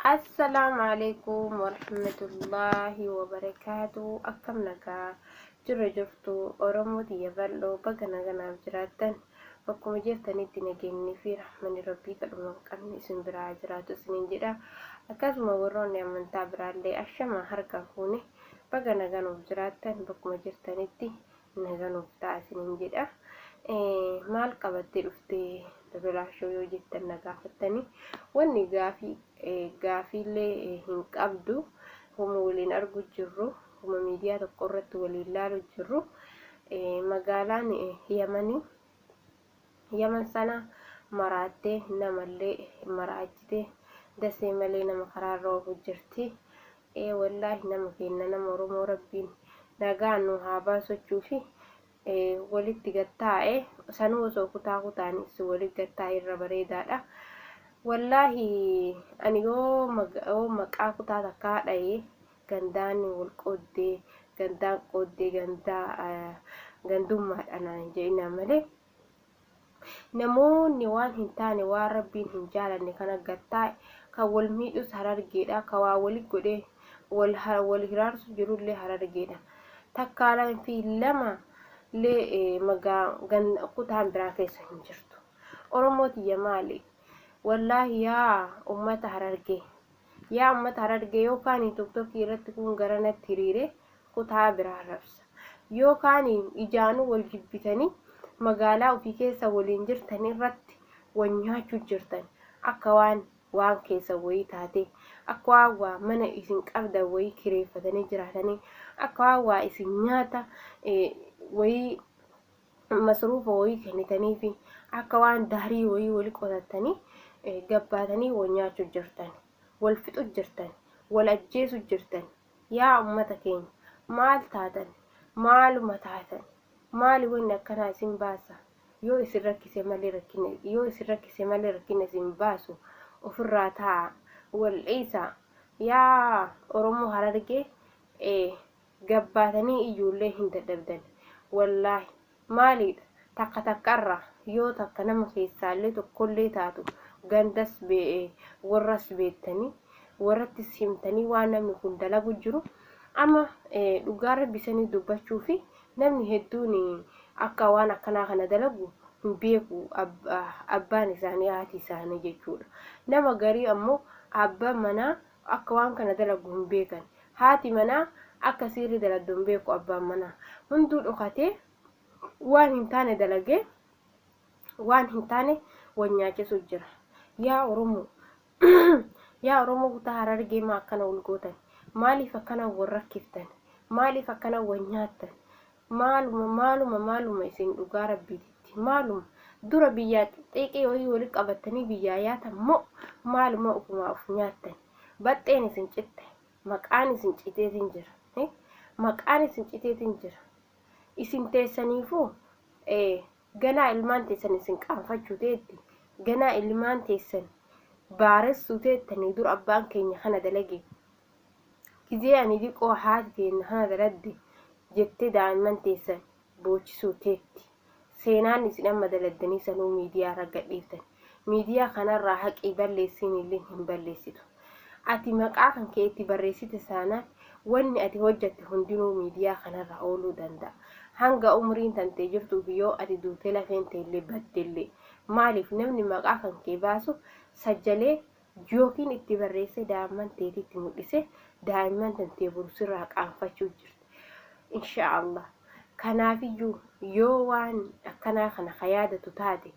Assalaamu alaikum warahmatullaahi wabarakaatu. Akkam nagaa jirra jirtu Oromoo tiyya bal'oo, baga naganaaf jiraattan. Bakkuma jirtanitti nageenyi fi rahmanni Rabbii kadhuma hin qabne isin biraa jiraatu isiniin jedha. Akkasuma warroonni amantaa biraallee ashama harka fuune, baga naganuuf jiraattan, bakkuma jirtanitti naganuuf ta'a isiniin jedha. Maal qabattee dhufte Dodolaashoo yoo jettan na gaafattanii, wanni gaafii gaafiillee hin qabdu. Homa waliin argu jirru, homa miidiyaa tokko irratti waliin laalu jirru, magaalaan Yamanii Yaman sana maraattee namallee maraachite, dasee malee nama karaarra oofu jirti. Ee wallaahi, nama keenya, nama Oromoo, Rabbiin nagaan nu haa baasochuufi walitti gattaa'e sanuu osoo kutaa kutaanis walitti gattaa'e irra bareedaadha. Wallaahi, ani yoo maqaa kutaa takkaa dha'ee gandaan wal qooddee, gandaan qooddee, gandaa gandummaadha naan jedhina malee, namoonni waan hin taane, waan Rabbiin hin jaalanne kana gattaa'e. Kan wal miidhus Harargeedha, kan waa wali godhee wal hiraarsu jirullee Harargeedha. Takkaa fi lama lee magaa kutaan biraa keessa hin jirtu. Oromoo tiyya, maali? Wallaahi, yaa ummata Harargee, yaa ummata Harargee, yookaan TikTokii irratti kun garanatti hiriire kutaa biraa rabsa, yookaan ijaanuu wal jibbitanii magaalaa ofii keessa waliin jirtan irratti wal nyaachuu jirtan, akka waan waan keessa wayii taate, akka waan waa mana isin qabdan wayii kireeffatanii jiraatanii, akka waan waa isin nyaata wayii masruufa wayii kennitanii fi akka waan daarii wayii wali qotattanii gabbaatanii wal nyaachuu jirtan, wal fixu jirtan, wal ajjeesu jirtan. Yaa ummata keenya, maal taatan? Maaluma taatan? Maali wanni akkanaa isin baasa? Yoo isin rakkise malee rakkina, yoo isin rakkise malee rakkina isin baasu. Ofirraa taa'a, wal dhiisaa. Yaa Oromoo Harargee, gabbaatanii iyyuullee hin dadhabdan. Wallaahi, maaliidha? Takka takkarraa yoo takka nama keessaallee tokkollee taatu, gandas warras beektanii, warrattis himtanii waan namni kun dalagu jiru. Amma dhugaa Rabbi sanii dubbachuu fi namni hedduun akka waan akkanaa kana dalagu hin beeku, abbaan isaanii, haati isaanii jechuudha. Nama garii ammoo abbaan manaa akka waan kana dalagu hin beekan, haati manaa akka siirri dalagdu hin beeku. Abbaan manaa hunduu dhokatee waan hin taane dalagee, waan hin taane wal nyaachisu jira. Yaa Oromoo, yaa Oromoo kutaa Harargee, maa akkana wal gootan? Maaliif akkana wal rakkiftan? Maaliif akkana wal nyaattan? Maaluma, maaluma, maaluma isin? Dhugaa Rabbiititti, maaluma? Dura biyyaa xixiqqee wayii walitti qabattanii biyyaa yaatan moo maaluma ofumaa of nyaattan? Baxxeen isin citte, maqaan isin citeetiin jira, maqaan isin citeetiin jira. Isin teessaniifuu ganaa ilmaan teessan isin qaanfachuu teetti, ganaa ilmaan teessan baaressuu teettanii. Dur abbaan keenya kana dalage, gizee ani diqoo haati teenna kana daladde jettee daa'imman teessan boochisuu teetti. Seenaan isin amma daladdanii sanuu miidiyaa irra gadhiiftan. Miidiyaa kanarraa haqii balleessiin illee hin balleessitu. Ati maqaa kan kee itti barreessite saanaan, wanni ati hojjatte hundinuu miidiyaa kanarra ooluu danda'a. Hanga umriin tantee jirtuu fi yoo ati duutee lafeen teellee baddellee. Maaliif namni maqaa kan kee baasu sajjalee yookiin itti barreessee daa'imman teetitti mul'ise, daa'imman tantee boru sirraa qaanfachuu jirti. Insha Allah. Kanaafiyyuu yoo waan akkanaa kana ka yaadatu taate,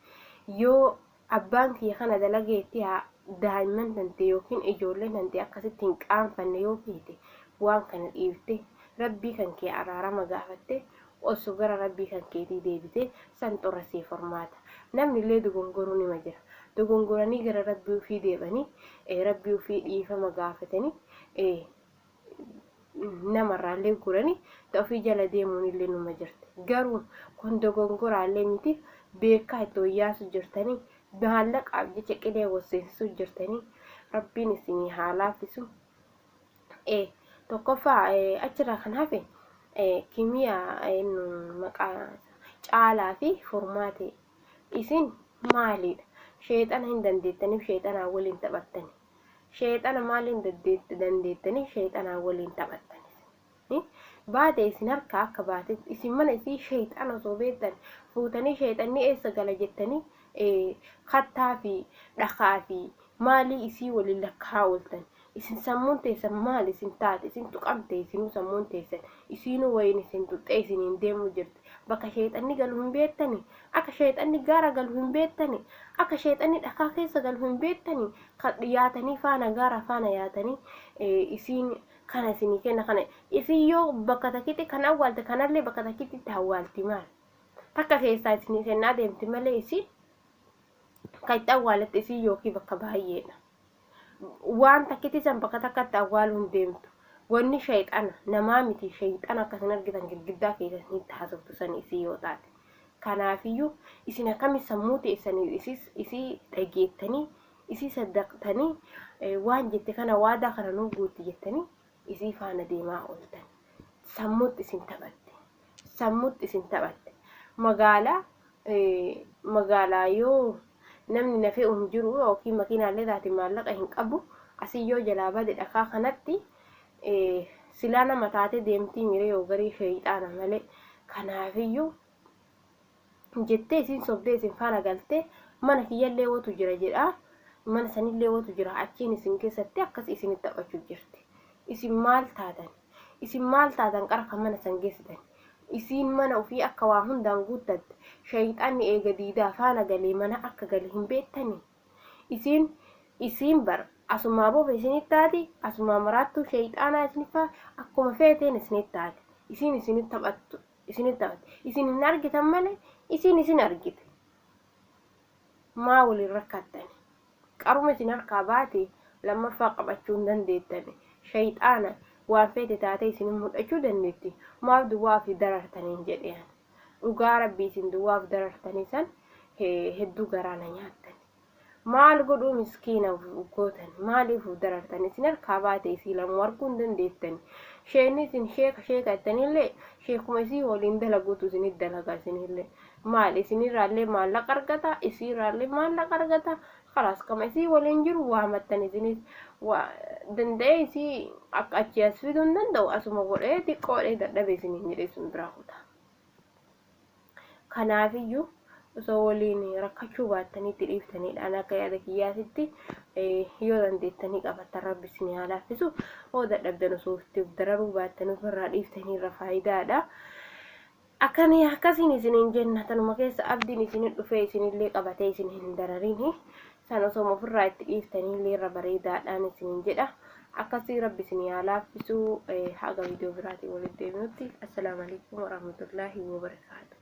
yoo abbaan kiyya kana dalageetti haa daa'imman tantee yookiin ijoolleen tantee akkasitti hin qaanfanne yoo feete, waan kana dhiifte, Rabbii kan kee araarama gaafatte, osoo gara Rabbii kan keetii deebite san xurra sii furmaata. Namni illee dogongoruu nima jira. Dogongoranii gara Rabbii ofii deebanii, Rabbii ofii dhiifama gaafatanii, namarraallee guranii ta ofii jala deemuun illee numa jirti. Garuu kun dogongoraallee miti, beekaa itti wayyaasu jirtanii, maallaqaaf jecha qilee wasseensisuu jirtanii. Rabbiin isinii haa laaffisu. Tokkoffaa achirraa kan hafe, kimiyaa maqaa Caalaa fi Furmaate, isin maaliidha? Sheexana hin dandeettaniif sheexanaa waliin taphattani. Sheexana maaliin dandeettanii sheexanaa waliin taphattan? Baate isin harkaa akka baate isin mana isii sheexana osoo beektan fuutanii sheexanni eessa gala jettanii kattaa fi dhakaa fi maalii isii waliin lakkaa'aa ooltan. Isin sammuun teessan maal isin taate? Isin tuqamte isinuu sammuun teessan. Isiinuu wayiin isin tuqxee isiniin deemuu jirti. Bakka sheexanni galu hin beektani. Akka sheexanni gaara galu hin beektani. Akka sheexanni dhakaa keessa galu hin beektani. Kan yaatanii faana gaara faana yaatanii isiin kana isinii kenna kana. Isin yoo bakka takkitti kan awwaalte kanallee bakka takkitti itti awwaalti maal? Takka keessaa isinii kennaa deemti malee isin kan itti awwaalatte isin yookiin bakka baay'eedha. Waan takkitti san bakka takkatti awwaaluu hin deemtu. Wanni shayxana namaa miti, shayxana akka isin argitan girgiddaa keessa isinitti haasoftu san isii yoo taate. Kanaafiyyuu isin akkami sammuu teessanii isii dhageettanii isii saddaqtanii waan jette kana waadaa kana nuu guutti jettanii isii faana deemaa ooltan. Sammuutti isin taphatte. Sammuutti isin taphatte. Magaalaa magaalaa yoo namni na fe'u hin jiru yookiin makiinaallee taate maallaqa hin qabu, asii yoo jalaa bade dhakaa kanatti silaa nama taate deemtii miree yoo garii sheeyxaana malee. Kanaafiyyuu jettee isin sobdee isin faana galtee mana kiyyallee watu jira jedha, mana sanillee watu jira, achiin isin keessatti akkas isinitti taphachuu jirti. Isin maal taatan? Isin maal taatan qara kan mana san geessitan? Isiin mana ofii akka waa hundaan guuttatte, shayxaanni eega diidaa faana galee mana akka gale hin beektanii? Isiin bar asumaa bofa isinitti taati, asumaa maraattuu shayxaanaa isiniffaa akkuma feeteen isinitti taati. Isiin isinitti taphattu, isinitti taphatti. Isin hin argitan malee isiin isin argite. Maa waliin rakkattani? Qaruma isin harkaa baate lammaffaa qabachuu hin dandeettani. Shayxaana waan feete taatee isin mul'achuu dandeetti. Maaf duwwaa ofii darartaniin jedheen. Dhugaa rabbii isin duwwaaf darartanii san hedduu garaa na nyaattan. Maal godhuu miskiina gootan? Maaliif of darartan? Isin harkaa baate isii lamuu arguu hin dandeettani. Sheekni isin sheeka sheeka jettanillee sheekuma isii waliin dalaguutu isinit dalaga isinillee. Maal isinirraallee maallaqa argata, isiirraallee maallaqa argata. Kalaas kama isii waliin jiru waamattan isinis danda'ee isii akka achii as fiduu hin danda'u, asuma godhee xiqqoodhee dadhabe isiniin jedhee sun biraa kuta. Kanaafiyyuu osoo waliin rakkachuu baattanii itti dhiiftaniidhaan akka yaada kiyyaatitti yoo dandeettanii qabattan rabbi isin haa laaffisu, yoo dadhabdan osoo itti dararuu baattanii ofirraa dhiiftanii irra faayidaadha. Akkanii akkasiin isiniin jenna, tanuma keessa abdiin isin dhufee isinillee qabatee isin hin dararini. San osoo ofirraa itti dhiiftanii irra bareedaadhaan isiniin jedha. Akkasii rabbi isin haa laaffisu. Haga viidiyoo biraatiin walitti deebinutti, assalaamu alaikum warahmatullaahi wabarakaatu.